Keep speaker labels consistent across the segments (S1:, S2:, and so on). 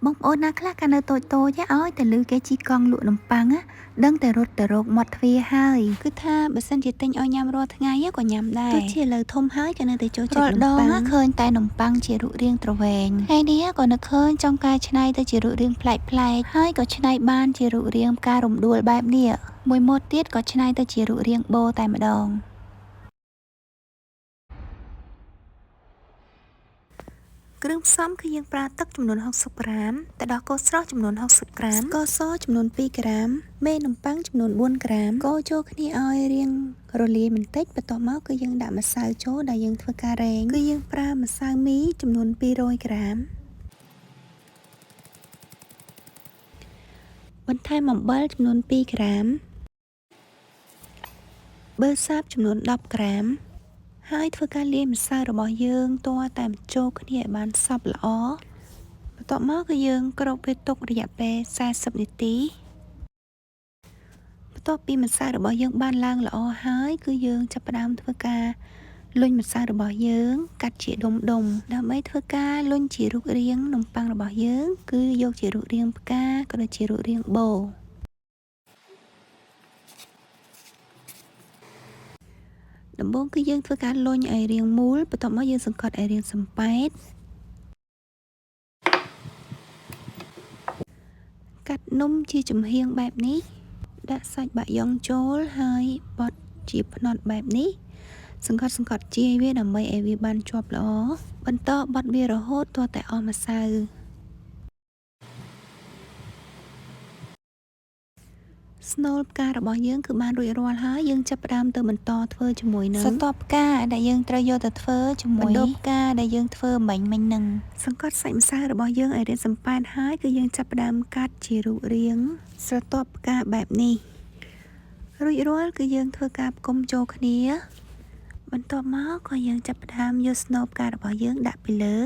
S1: បងប្អូនណាខ្លះកាលនៅតូចតូចឲ្យតែលឺគេជីកង់លក់នំប៉័ងដឹងតែរត់ទៅរកមាត់ទ្វារហើយគឺថាបើសិនជាទិញឲ្យញ៉ាំរាល់ថ្ងៃក៏ញ៉ាំដែរទោះជាលើធំហើយក៏នៅតែចូលចិត្តនំប៉័ងឃើញតែនំប៉័ងជារូបរាងទ្រវែងថ្ងៃនេះក៏នឹកឃើញចង់កែច្នៃទៅជារូបរាងប្លែកប្លែកហើយក៏ច្នៃបានជារូបរាងផ្ការំដួលបែបនេះមួយម៉ូតទៀតក៏ច្នៃទៅជារូបរាងបូតែម្ដង គ្រឿងផ្សំគឺយើងប្រើទឹកចំនួន60ក្រាមទឹកដោះគោស្រស់ចំនួន60ក្រាមស្ករសចំនួន2ក្រាមមេនំប៉័ងចំនួន4ក្រាមកូរចូលគ្នាឲ្យរាងរលាយបន្តិចបន្ទាប់មកគឺយើងដាក់ម្សៅចូលដែលយើងធ្វើការរែងគឺយើងប្រើម្សៅមីចំនួន200ក្រាមបន្ថែមអំបិលចំនួន2ក្រាមប៊ឺសាបចំនួន10ក្រាមហើយធ្វើការលាយម្សៅរបស់យើងទាល់តែបញ្ចូលគ្នាឲ្យបានសព្វល្អបន្ទាប់មកគឺយើងគ្របវាទុករយៈពេល40នាទីបន្ទាប់ពីម្សៅរបស់យើងបានឡើងល្អហើយគឺយើងចាប់ផ្ដើមធ្វើការលុញម្សៅរបស់យើងកាត់ជាដុំដុំដើម្បីធ្វើការលុញជារូបរាងនំប៉័ងរបស់យើងគឺយកជារូបរាងផ្កាក៏ដូចជារូបរាងបូដំបូងគឺយើងធ្វើការលុញឲ្យរាងមូលបន្ទាប់មកយើងសង្កត់ឲ្យរាងសំប៉ែតកាត់នំជាចំហៀងបែបនេះដាក់សាច់បាក់យ៉ងចូលហើយបត់ជាផ្នត់បែបនេះសង្កត់សង្កត់ជាយវាដើម្បីឲ្យវាបានជាប់ល្អបន្តបត់វារហូតទាល់តែអស់ម្សៅស្នូលផ្ការបស់យើងគឺបានរួចរាល់ហើយយើងចាប់ផ្ដើមទៅបន្តធ្វើជាមួយនឹងស្រទាប់ផ្កាដែលយើងត្រូវយកទៅធ្វើជាមួយបណ្ដុះផ្កាដែលយើងធ្វើមិញមិញនឹងសង្កត់សាច់ម្សៅរបស់យើងឲ្យរាងសំប៉ែតហើយគឺយើងចាប់ផ្ដើមកាត់ជារូបរាងស្រទាប់ផ្កាបែបនេះរួចរាល់គឺយើងធ្វើការផ្គុំចូលគ្នាបន្ទាប់មកក៏យើងចាប់ផ្ដើមយកស្នូលផ្ការបស់យើងដាក់ពីលើ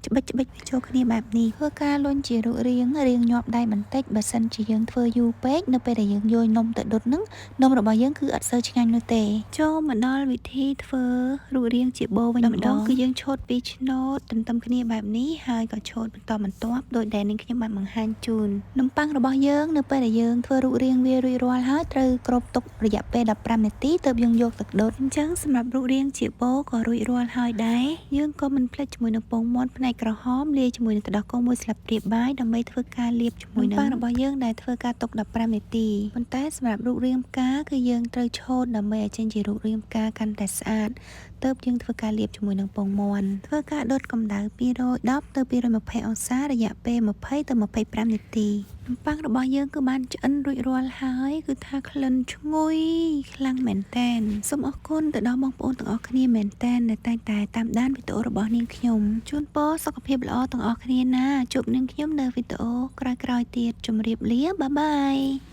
S1: ច្បិចច្បិចចូលគ្នាបែបនេះធ្វើការលុញជារូបរាងរាងញាប់ដៃបន្តិចបើសិនជាយើងធ្វើយូរពេកនៅពេលដែលយើងយកនំទៅដុតហ្នឹងនំរបស់យើងគឺអត់សូវឆ្ងាញ់នោះទេចូលមកដល់វិធីធ្វើរូបរាងជាបូវិញម្ដងគឺយើងឆូតពីរឆ្នូតទន្ទឹមគ្នាបែបនេះហើយក៏ឆូតបន្តបន្ទាប់ដោយដែលនាងខ្ញុំបានបង្ហាញជូននំប៉័ងរបស់យើងនៅពេលដែលយើងធ្វើរូបរាងវារួចរាល់ហើយត្រូវគ្របទុករយៈពេល15នាទីទើបយើងយកទៅដុតអញ្ចឹងសម្រាប់រូបរាងជាបូក៏រួចរាល់ហើយដែរយើងក៏មិនភ្លេចជាមួយនឹងពងមាន់ផ្នែកក្រហមលាយជាមួយនឹងទឹកដោះគោមួយស្លាបព្រាបាយដើម្បីធ្វើការលាបជាមួយនឹងនំប៉័ងរបស់យើងដែលធ្វើការទុក15នាទីប៉ុន្តែសម្រាប់រូបរាងផ្កាគឺយើងត្រូវឆូតដើម្បីឲ្យចេញជារូបរាងផ្កាកាន់តែស្អាតទើបយើងធ្វើការលាបជាមួយនឹងពងមាន់ធ្វើការដុតកម្ដៅ210ទៅ220អង្សារយៈពេល20ទៅ25នាទីនំប៉័ងរបស់យើងគឺបានឆ្អិនរួចរាល់ហើយគឺថាក្លិនឈ្ងុយខ្លាំងមែនតែនសូមអរគុណទៅដល់បងប្អូនទាំងអស់គ្នាមែនតែនដែលតែងតែតាមដានវីដេអូរបស់នាងខ្ញុំជូនពរសុខភាពល្អទាំងអស់គ្នាណាជួបនាងខ្ញុំនៅវីដេអូក្រោយៗទៀតជម្រាបលាបាយបាយ។